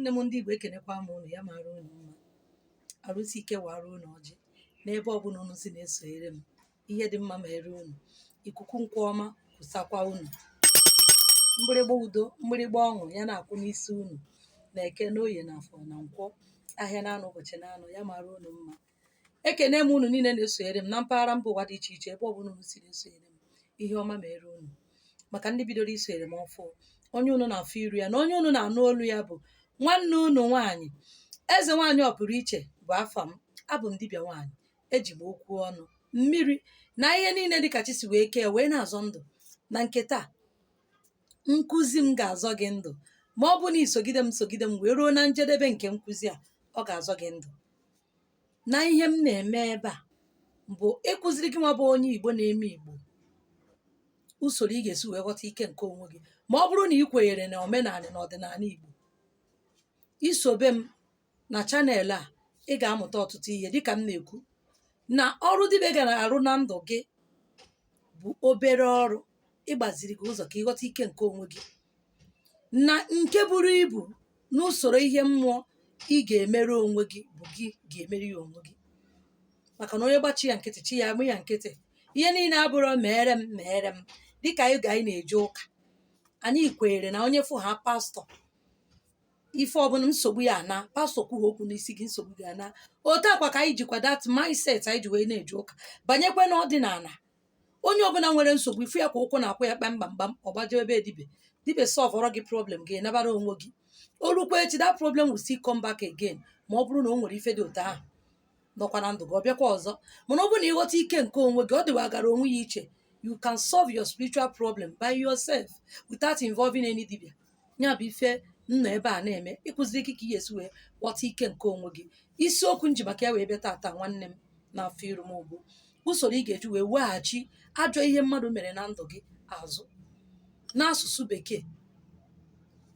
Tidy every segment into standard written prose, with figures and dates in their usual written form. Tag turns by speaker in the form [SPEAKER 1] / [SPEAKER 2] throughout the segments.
[SPEAKER 1] Ụmụnne m ndị Igbo, ekenekwa m unu. Ya mara unu mma, arụsị ike wara unu ọjị n'ebe ọbụla unu si na-esonyere m. Ihe dị mma mere unu, ikuku nkwụ ọma kwụsakwa unu, mgbịrịgba udo, mgbịrịgba ọṅụ ya na-akwụ n'isi unu na eke na oye na afọ na nkwọ, ahịa na-anọ, ụbọchị na-anọ. Ya mara unu mma. Ekene m unu niile na-esonyere m na mpaghara mba ụwa dị iche iche, ebe ọbụla unu si na-esonyere m. Ihe ọma mere unu. Maka ndị bidoro isonyere m ọfụ, onye unu na-afụ iru ya na onye unu na-anụ olu ya bụ nwanne unu nwaanyị, Eze Nwaanyị Ọpụrụ Iche bụ afa m. Abụ m dibịa nwaanyị. Eji m okwu ọnụ, mmiri na ihe niile dịka chi si wee kee wee na-azọ ndụ. Na nke taa, nkụzi m ga-azọ gị ndụ. Ma ọ bụ na isogide m, sogide m wee ruo na njedebe nke nkụzi a, ọ ga-azọ gị ndụ. Na ihe m na-eme ebe a bụ ịkụziri gị nwa bụ onye Igbo na-eme Igbo usoro ị ga-esi wee ghọta ike nke onwe gị. Ma ọ bụrụ na ị kwenyere na omenala na ọdịnala Igbo, isobe m na channel a, ị ga-amụta ọtụtụ ihe. Dịka m na-ekwu na ọrụ dibịa ga na-arụ na ndụ gị bụ obere ọrụ ịgbaziri gị ụzọ ka ịghọta ike nke onwe gị, na nke buru ibu n'usoro ihe mmụọ ị ga-emere onwe gị bụ gị ga-emere ya onwe gị. Maka na onye gbachi ya nkịtị, chi ya amụ ya nkịtị. Ihe niile abụrụ mere m mere m. Dịka anyị ga anyị na-eje ụka, anyị kwenyere na onye fụ ha pastọ, ife ọbụla nsogbu ya ana, pastọ kwuo okwu n'isi gị, nsogbu gị ana. Otu akwa ka anyị jikwa that mindset anyị ji wee na-eje ụka banyekwe n'ọdịnala. Onye ọbụla nwere nsogbu, ifu ya kwa ụkwụ na-akwụ ya kpamkpamkpam, ọ gbaje ebe dibịa. Dibịa solve gị problem gị, nabara onwe gị. O rukwa echi, that problem will still come back again. Ma ọ bụrụ na o nwere ife dị otu ahụ nọkwa na ndụ gị, ọ bịakwa ọzọ. Mana ọ bụrụ na ịghọta ike nke onwe gị, ọ dịwagara onwe ya iche. You can solve your spiritual problem by yourself without involving any dibịa. Ya bụ ife m nọ ebe a na-eme, ịkụziri gị ka ị ga-esi wee ghọta ike nke onwe gị. Isiokwu nji maka ya wee bịa tata, nwanne m, na-afọ iru m, bụ usoro ị ga-eji wee weghachi ajọ ihe mmadụ mere na ndụ gị azụ. N'asụsụ Bekee,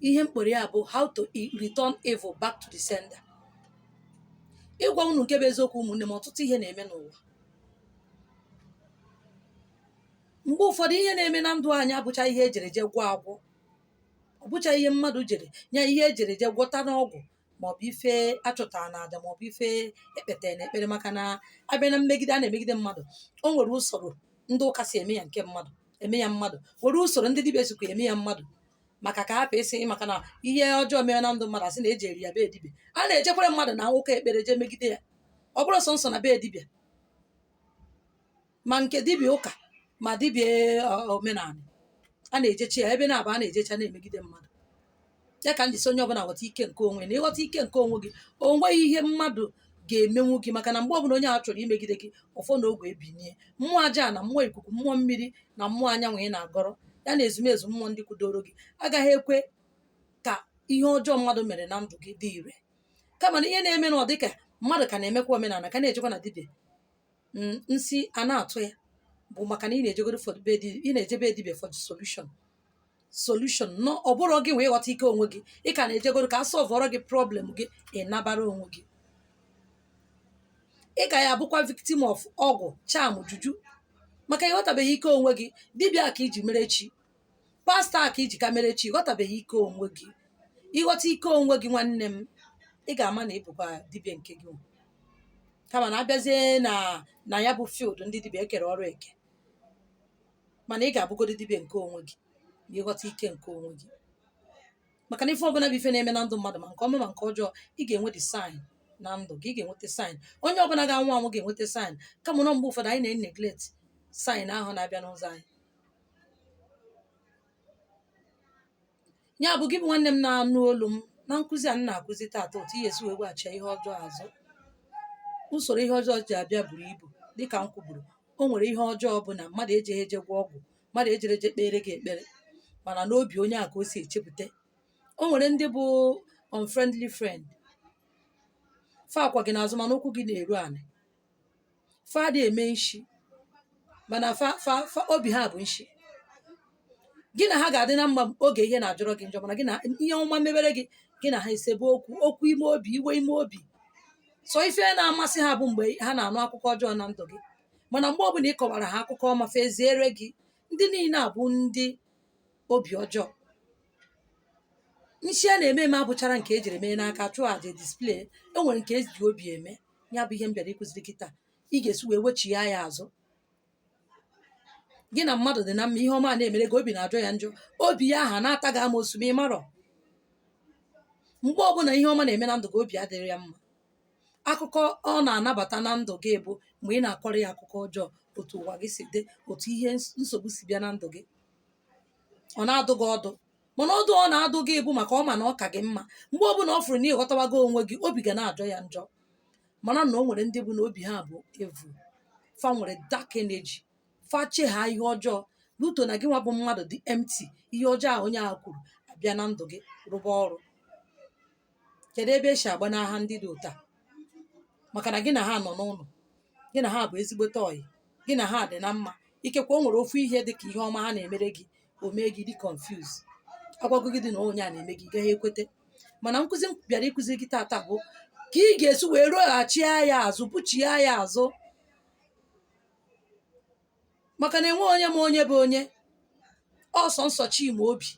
[SPEAKER 1] ihe mkpọrọ ya bụ "How to return evil back to the sender". Ịgwa unu nke bụ eziokwu, ụmụnne m, ọtụtụ ihe na-eme n'ụwa. Mgbe ụfọdụ, ihe na-eme na ndụ anyị abụcha ihe ejere je gwọ agwọ, ọ bụcha ihe mmadụ jere nya, ihe ejere je gwọta n'ọgwụ, maọbụ ife achọtara na aja, maọbụ ife ekpete na ekpere. Maka na abịa na mmegide a na-emegide mmadụ, o nwere usoro ndị ụka si eme ya nke mmadụ, eme ya mmadụ, nwere usoro ndị dibịa sikwa eme ya mmadụ. Maka ka hapụ ịsị maka na ihe ọjọọ mere na ndụ mmadụ, asị na ejeri ya bee dibịa. A na-ejekwere mmadụ na ụka ekpere jee megide ya. Ọ bụrụ sọ nsọ na bee dibịa, ma nke dibịa ụka ma dibịa omenala, a na-ejechi ya ebe na-abụ, a na-ejecha na-emegide mmadụ. Ya ka m ji sị onye ọbụla ghọta ike nke onwe. Na ịghọta ike nke onwe gị, o nweghị ihe mmadụ ga-emenwu gị. Maka na mgbe ọbụla onye ahụ chọrọ imegide gị, ọfọ na ogwe ebinie, mmụọ aja na mmụọ ikuku, mmụọ mmiri na mmụọ anyanwụ ị na-agọrọ ya na ezumezu mmụọ ndị kwudoro gị agaghị ekwe ka ihe ọjọọ mmadụ mere na ndụ gị dị ire. Kama na ihe na-eme na ọ dịka mmadụ ka na-emekwa omenala, ka na-ejekwa na dibịa, nsi a na-atụ ya, bụ maka na ị na-ejegoro for be ị na-ejebe dibịa for the solution. No, ọ bụrụ gị wee ghọta ike onwe gị, ị ka na-ejegoro ka a solve gị problem gị, ị nabara onwe gị. Ị ka ya abụkwa victim of ọgwụ, charm, juju, maka ịghọtabeghị ike onwe gị. Dibịa ka iji mere chi, pastọ a ka iji ka mere chi, ịghọtabeghị ike onwe gị. Ịghọta ike onwe gị, nwanne m, ị ga-ama na ị bụkwa dibịa nke gị. Kama na abịazie na ya bụ field ndị dibịa ekere ọrụ eke, mana ị ga-abụgodo dibịa nke onwe gị ma ịghọta ike nke onwe gị. Maka na ife ọbụla bụ ife na-eme na ndụ mmadụ, ma nke ọma ma nke ọjọọ, ị ga-enwe the sign na ndụ gị. Ị ga-enweta sign. Onye ọbụla ga-anwụ anwụ ga-enweta sign. Kama na mgbe ụfọdụ anyị na-neglect sign ahụ na-abịa n'ụzọ anyị. Ya bụ, gị bụ nwanne m na-anụ olu m, na nkụzi a m na-akụzi taata, otu ị ga-esi wee weghachi ihe ọjọọ azụ. Usoro ihe ọjọọ ji abịa buru ibu. Dịka m kwuburu, o nwere ihe ọjọọ bụ na mmadụ ejeghị eje gwọ ọgwụ, mmadụ ejere eje kpere gị ekpere, mana n'obi onye a ka o si echepụta. O nwere ndị bụ unfriendly friend, fa akwa gị n'azụ mana ụkwụ gị na-eru anị. Fa adị eme nshi, mana fa fa fa obi ha bụ nshi. Gị na ha ga-adị na mma oge ihe na-ajọrọ gị njọ, mana gị na ihe ọma mebere gị, gị na ha esebe okwu, okwu ime obi, iwe ime obi. Sọ ife na-amasị ha bụ mgbe ha na-anụ akụkọ ọjọọ na ndụ gị. Mana mgbe ọbụla ị kọwara ha akụkọ ọma, feziere gị. Ndị niile a bụ ndị obi ọjọọ. Nshi a na-eme eme abụchara nke ejiri mee n'aka chụọ aja display. E nwere nke eji obi eme. Ya bụ ihe m bịara ịkụziri gị taa. Ị ga-esi wee wechigha ya azụ. Gị na mmadụ dị na mma, ihe ọma na-emere gị, obi na-ajọ ya njọ, obi ya aha na-ata gị amoosu ma ị marọ. Mgbe ọbụla ihe ọma na-eme na ndụ gị, obi adịrị ya mma. Akụkọ ọ na-anabata na ndụ gị bụ mgbe ị na-akọrọ ya akụkọ ọjọọ, otu ụwa gị si dị, otu ihe nsogbu si bịa na ndụ gị. Ọ na-adụ gị ọdụ, mana ọdụ ọ na-adụ gị bụ maka ọ ma na ọ ka gị mma. Mgbe ọbụla ọ fụrụ na ịghọtawago onwe gị, obi ga na-ajọ ya njọ. Mana na o nwere ndị bụ na obi ha bụ evu, fa nwere dark energy, fa che ha ihe ọjọọ luto na gị nwa bụ mmadụ dị empty. Ihe ọjọọ ahụ onye ahụ kwuru abịa na ndụ gị rụba ọrụ. Kedu ebe esi agba n'agha ndị dị ụta? Maka na gị na ha nọ n'ụlọ, gị na ha bụ ezigbote ọyị, gị na ha dị na mma. Ikekwe o nwere ofu ihe dị ka ihe ọma ha na-emere gị, o mee gị dị confuse. Agwago gị dị na onye a na-eme gị, ị gaghị ekwete. Mana nkụzi m bịara ịkụziri gị tata bụ ka ị ga-esi wee roghachie ya azụ, buchie ya azụ, maka na enwe onye ma onye bụ onye ọsọ nsọ chima obi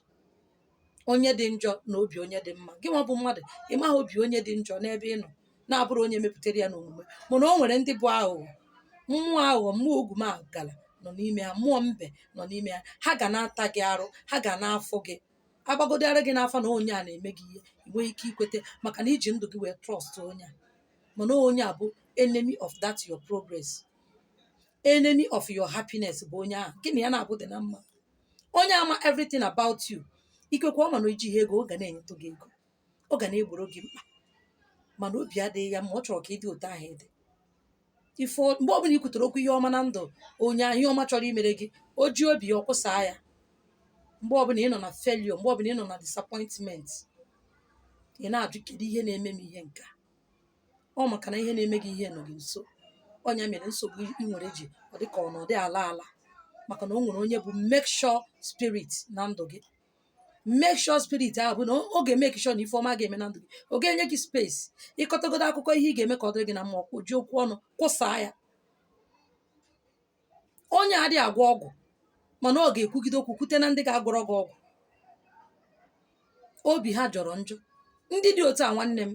[SPEAKER 1] onye dị njọ na obi onye dị mma. Gị nwa bụ mmadụ, ị maghị obi onye dị njọ n'ebe ị nọ na-abụrụ onye mepụtara ya n'omume. Mana o nwere ndị bụ aghụghọ, mmụọ aghụghọ, mmụọ ogwumagala nọ n'ime ha, mmụọ mbe nọ n'ime ha. Ha ga na-ata gị arụ, ha ga na-afụ gị, agbagodara gị n'afọ na onye a na-eme gị ihe. Ị nweghị ike ikwete maka na iji ndụ gị wee trust onye a. Mana onye a bụ enemy of that your progress, enemy of your happiness bụ onye ahụ gị na ya na-abụ dị na mma, onye ama everything about you. Ikekwe ọ ma na iji ha ego, ọ ga na-enyetụ gị ego, ọ ga na-egboro gị mkpa, mana obi adịghị ya ma ọ chọrọ ka ị dị otu ahụ ị dị. Ife mgbe ọbụla i kwutere okwu ihe ọma na ndụ onye ahụ, ihe ọma chọrọ imere gị, o ji obi ya ọkwụsaa ya. Mgbe ọbụla ị nọ na failure, mgbe ọbụla ị nọ na disappointment, ị na-ajụ, kedu ihe na-eme m ihe nke a? Ọ maka na ihe na-eme gị ihe nọ gị nso. Ọnya mere nsogbu ị nwere ji ọ dị ka ọ nọ dị ala ala, maka na o nwere onye bụ make sure spirit na ndụ gị. Make sure spirit ahụ bụ na ọ ga-eme sure na ife ọma ga-eme na ndụ gị. Ọ ga-enye gị space ịkọtagodo akụkọ ihe ị ga-eme ka ọ dịrị gị na mma, ọkwụ ji okwu ọnụ kwụsaa ya. Onye adịghị agwọ ọgwụ, mana ọ ga-ekwugide okwu kwute na ndị ga-agwọrọ gị ọgwụ. Obi ha jọrọ njọ. Ndị dị otu a, nwanne m,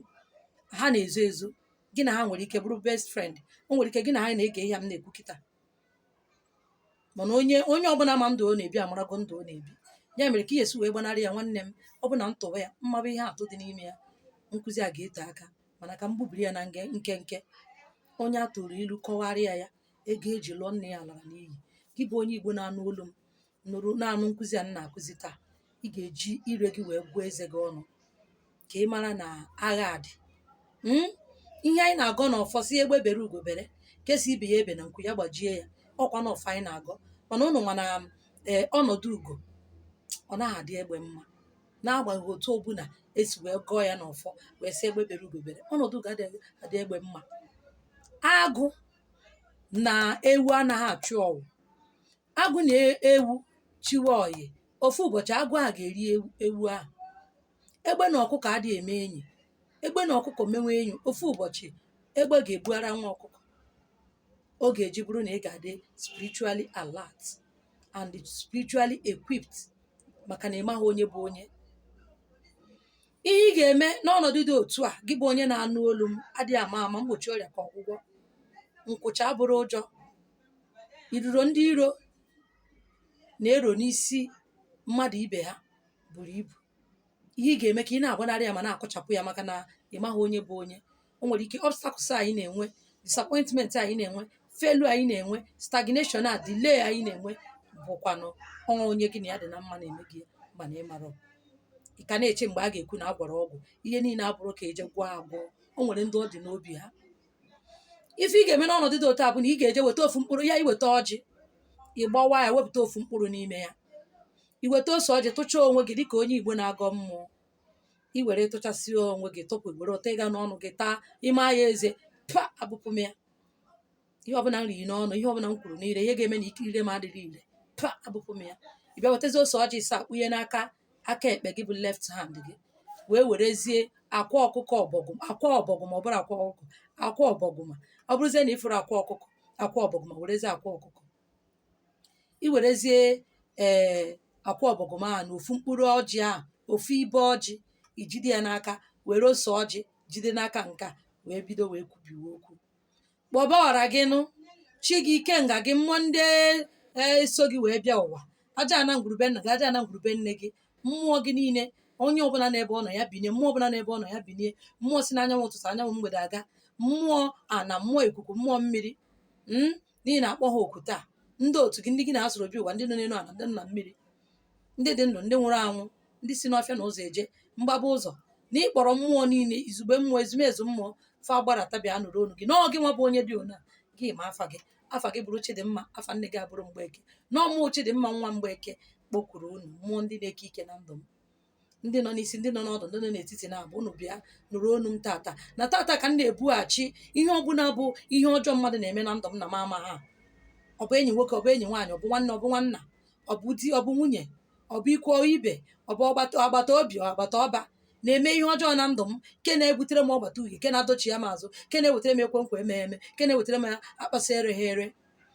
[SPEAKER 1] ha na-ezo ezo. Gị na ha nwere ike bụrụ best friend, o nwere ike gị na ha na-ege ihe m na-ekwu kịta, mana onye ọbụla ma ndụ ọ na-ebi amarago ndụ ọ na-ebi. Ya mere ka ị esi wee gbanarị ya, nwanne m, ọ bụ na ntụwa ya mmaba ihe atụ dị n'ime ya. Nkụzi a ga-ete aka, mana ka m gbubiri ya na nkenke. Onye a tụrụ ilu kọgharịa ya, ego eji lụọ nne ya lara n'iyi. Gị bụ onye Igbo na-anụ olu m, nụrụ na-anụ nkụzi a m na-akụzi taa, ị ga-eji ire gị wee gụọ eze gị ọnụ ka ị mara na agha dị. Ihe anyị na-agọ n'ọfọ si egbe bere ugo bere, kesa ibe ya ebe na nku ya gbajie ya, ọkwa n'ọfọ anyị na-agọ. Mana ụnụ mana ee, ọnọdụ ugo ọ naghị adị egbe mma, n'agbanyeghị otu ọbụla esi wee gọọ ya n'ọfọ wee sị egbe bere ugo bere, ọnọdụ ugo adịghị adị egbe mma. Agụ na ewu anaghị achụ ọwụ. Agụ na ewu chiwe oyi, ofu ụbọchị agụ a ga-eri ewu ahụ. Egbe na ọkụkọ adịghị eme enyi. Egbe na ọkụkọ menwe enyi, ofu ụbọchị egbe ga-ebughara nwa ọkụkọ. Ọ ga-eji bụrụ na ị ga-adị spiritually alert and spiritually equipped, maka na ị maghị onye bụ onye. Ihe ị ga-eme n'ọnọdụ dị otu a, gị bụ onye na-anụ olu m, adịghị ama ama, mgbochi ọrịa ka ọgwụgwọ. Nkwụcha abụrụ ụjọ. Iruro ndị iro na-ero n'isi mmadụ ibe ha buru ibu. Ihe ị ga-eme ka ị na-agbanarị ya ma na-akụchapụ ya, maka na ị maghị onye bụ onye. O nwere ike obstacles anyị na-enwe, disappointment anyị na-enwe, failure anyị na-enwe, stagnation a, delay anyị na-enwe, bụkwanụ ọnwa onye gị na ya dị na mma na-eme gị. Mana ị mara, ị ka na-eche mgbe a ga-ekwu na a gwara ọgwụ. Ihe niile abụrụ ka eje gwọọ agwọ. O nwere ndị ọ dị n'obi ha. Ife ị ga-eme n'ọnọdụ dị otu a bụ na ị ga-eje weta ofu mkpụrụ ya. Iweta ọjị, ị gbawa ya, wepụta ofu mkpụrụ n'ime ya. Iweta ose ọjị, tụchaa onwe gị dịka onye Igbo na-agọ mmụọ. I were tụchasịa onwe gị, tụpụ, were ụtọ ịga n'ọnụ gị taa, ime ya eze pa abụpụ m ya. Ihe ọbụla m riri n'ọnụ, ihe ọbụla m kwuru n'ire, ihe ga-eme na ike ire m adịghị ire, pa abụpụ m ya. Ị bịa wetazi ose ọjị ịsa kpụnye n'aka aka ekpe gị bụ left hand gị, wee werezie akwa ọkụkọ ọbọgwụ, akwa ọbọgwụ, ma ọ bụrụ akwa ọkụkọ, akwa ọbọgwụ, ma ọ bụrụzie na ịfụrụ akwa ọkụkọ, akwa ọbọgwụ, ma werezie akwa ọkụkọ. I werezie ee akwa ọbọgwụ ma na ofu mkpụrụ ọjị ahụ, ofu ibe ọjị, Ijide ya n'aka, were ose ọjị jide n'aka nke a, wee bido wee kwubiwe okwu. Kpọba ọra gị nụ, chi gị, ikenga gị, mmụọ ndị eso gị wee bịa ụwa, aja ana ngwurube nna gị, aja ana ngwurube nne gị, mmụọ gị niile, onye ọbụla n'ebe ọ nọ ya binie, mmụọ ọbụla n'ebe ọ nọ ya binie, mmụọ si n'anyanwụ ụtụtụ, anyanwụ mgbede aga, mmụọ ana, mmụọ ikuku, mmụọ mmiri, n'ihi na akpọ ha oku taa, ndị otu gị, ndị gị na-asụrụ bi ụwa, ndị nọ n'elu ala, ndị nọ na mmiri, ndị dị ndụ, ndị nwụrụ anwụ, ndị si n'ọfịa na ụzọ eje mgbaba ụzọ, na ịkpọrọ mmụọ niile, izugbe mmụọ, ezumezu mmụọ, fa gbarata bịa nụrụ olu gị n'ọ gị nwa bụ onye dị ona gị. Ma afa gị, afa gị bụrụ Chidimma, afa nne gị abụrụ Mgbeke, n'ọmụ Chidimma nwa Mgbeke kpọkwuru unu, mmụọ ndị na-eke ike na ndụ m, ndị nọ n'isi, ndị nọ n'ọdụ, ndị nọ n'etiti, na-abụ unu bịa nụrụ onu m tata. Na tata ka m na-ebughachi ihe ọbụla bụ ihe ọjọọ mmadụ na-eme na ndụ m na m ama ha. Ọ bụ enyi nwoke, ọ bụ enyi nwaanyị, ọ bụ nwanne, ọ bụ nwanna, ọ bụ di, ọ bụ nwunye, ọ bụ ikwu ibe, ọ bụ agbata obi, ọ agbata ọba na-eme ihe ọjọọ na ndụ m, nke na-ebutere m ọgbata uhie, nke na-adọchi ya m azụ, nke na-ewetara m ekwe nkwa eme eme, nke na-ewetara m akpasa ereghị ere,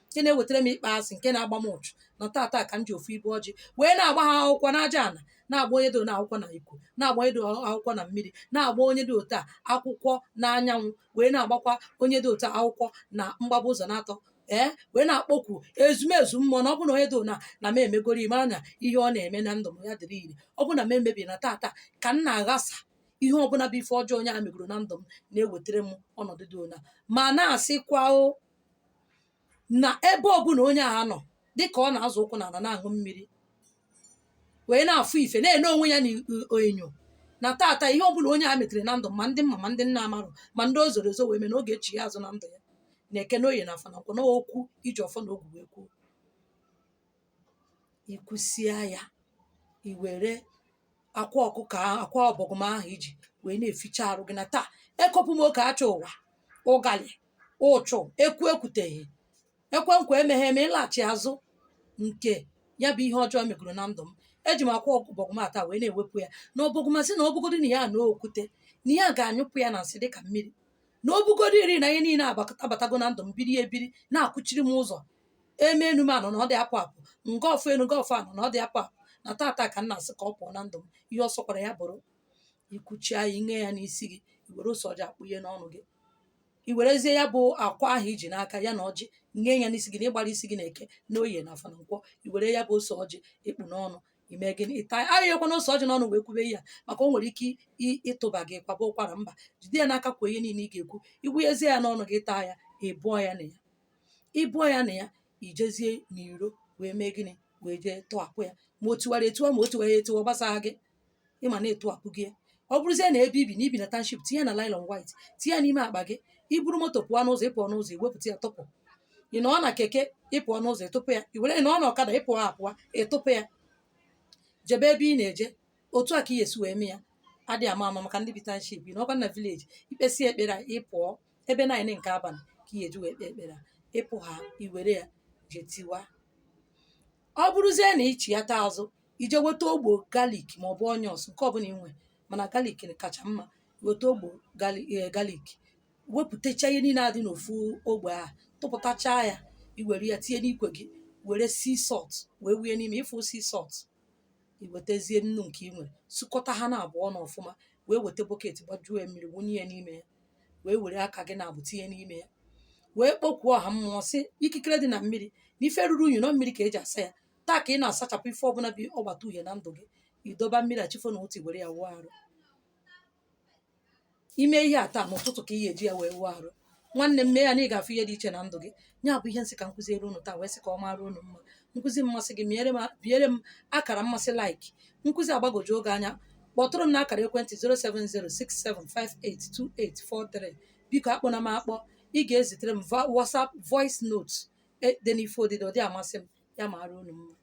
[SPEAKER 1] nke na-ewetara m ịkpa asị, nke na-agba m ụchụ. Na tata ka m ji ofu ibu ọjị wee na-agba ha akwụkwọ n'aja ana, na-agba onye dị na akwụkwọ na iko, na-agba onye dị akwụkwọ na mmiri, na-agba onye dị otu a akwụkwọ n'anyanwụ, wee na-agbakwa onye dị otu a akwụkwọ na mgbaba ụzọ na-atọ, ee, wee na-akpọkwu ezumezu mmụọ na ọ bụ na onye dị na na m emegoro, mara na ihe ọ na-eme na ndụ m ya dịrị ire. Ọ bụ na m emebi na tata ka m na-aghasa ihe ọbụla bụ ife ọjọọ onye a megoro na ndụ m na-ewetara m ọnọdụ dị ona, ma na-asịkwa o na ebe ọbụla onye a nọ, dịka ọ na-azụ ụkwụ n'ala, na-aṅụ mmiri, wee na-afụ ife, na-ene onwe ya n'enyo, na tata ihe ọbụla onye a metere na ndụ, ma ndị mma, ma ndị nna amarụ, ma ndị o zoro ezo wee mee, na oge echi ya azụ na ndụ ya, na eke na oye na afọ na nkwọ na okwu iji ọfọ na ogwu wee kwuo. Ikwusia ya, i were akwa ọkụkọ ahụ, akwa ọbọgwụ ahụ iji wee na-eficha arụ gị. Na taa ekopụ m oke acha ụwa, ụgalị, ụchụ, ekwu ekwuteghị, ekwe nkwa emeghe eme, ịlaghachi azụ nke ya bụ ihe ọjọọ megoro na ndụ m. Eji m akwa ọbọgwụ taa wee na-ewepụ ya na ọbọgwụ, sị na ọbụgodo na ya na okwute na ya ga-anyụpụ ya na nsị dịka mmiri, na obugodo iri na ihe niile abatago na ndụ m, biri ebiri na-akwụchiri m ụzọ, eme enu m anọ na ọ dị apụ apụ, nga ọfụ enu nga ọfụ anọ na ọ dị apụ apụ. Na tata ka m na-asị ka ọ pụọ na ndụ m. Ihe ọ sọkwara ya bụrụ, ikwuchie ya, inye ya n'isi gị, i were ose ọjị akpụnye n'ọnụ gị, i werezie ya bụ akwa ahụ iji n'aka ya na ọjị nye ya n'isi gị, na ịgbara isi gị na eke na oye na afọ na nkwọ, i were ya bụ ose ọjị ịkpụ n'ọnụ, ime gịnị? Ịta ahịhịakwa na ose ọjị n'ọnụ wee kwube ya, maka o nwere ike ịtụba gị kwaba ụkwara. Mba, jide ya n'aka, kwuo ihe niile ị ga-ekwu, igwunyezie ya n'ọnụ gị, taa ya, ịbụọ ya na ya, ịbụọ ya na ya, ijezie n'iro wee mee gịnị? Wee jee tụapụ ya. Ma o tiwara etiwa, ma o tiwara etiwa, gbasara gị, ịma na etụapụ gị ya. Ọ bụrụzie na ebe ibi na ibi na township, tinye na nylon white, tinye ya n'ime akpa gị. Iburu moto pụọ n'ụzọ, ịpụọ n'ụzọ, iwepụta ya tụpụ. Ị nọ na keke, ịpụọ n'ụzọ, ịtụpụ ya. I were nọ na ọkada, ịpụọ apụọ, ịtụpụ ya, jebe ebe ị na-eje. Otu a ka ị esi wee mee ya. Adị ama ama maka ndị bi township, ị nọkwa na village, ikpesi ekpere a, ịpụọ ebe 9 nke abalị ka ị eji wee kpee ekpere a. Ịpụ ha, iwere ya jee tiwa. Ọ bụrụzie na ịchịata azụ, ije weta ogbo garlic maọbụ onions, nke ọbụla ị nwe, mana garlic kacha mma. Weta ogbo garlic, wepụtacha ihe niile adị n'ofu ogbe ahụ, tụpụtachaa ya, iwere ya tinye n'ikwe gị, were sea salt wee wunye n'ime ịfụ sea salt, iwetazie nnu nke ị nwere, sụkọta ha na abụọ na ọfụma, wee weta bucket gbajuo ya mmiri, wunye ya n'ime ya, wee were aka gị na-abụ tinye n'ime ya, wee kpọkwuo ọha mmụọ, sị ikikere dị na mmiri na ife ruru unyi nọ, mmiri ka eji asa ya. Taa ka ị na-asachapụ ife ọbụla bụ ọgbata uhie na ndụ gị. Idoba mmiri achifo na otu, were ya wụọ arụ. Ime ihe a taa n'ụtụtụ ka ị ga-eji ya wee wụọ arụ. Nwanne m, mee ya na ị ga-afụ ihe dị iche na ndụ gị. Ya bụ ihe nsị ka m kụziere unu taa, wee sị ka ọ mara unu mma. Nkụzi mmasị gị, biere m akara mmasị, like. Nkụzi agbagoju oge anya, kpọtụrụ m n'akara ekwentị 07067582843. Biko akpọna m akpọ, ị ga-ezitere m WhatsApp voice note dị n'ife odide. Ọ dị amasị m. Ya mara unu mma.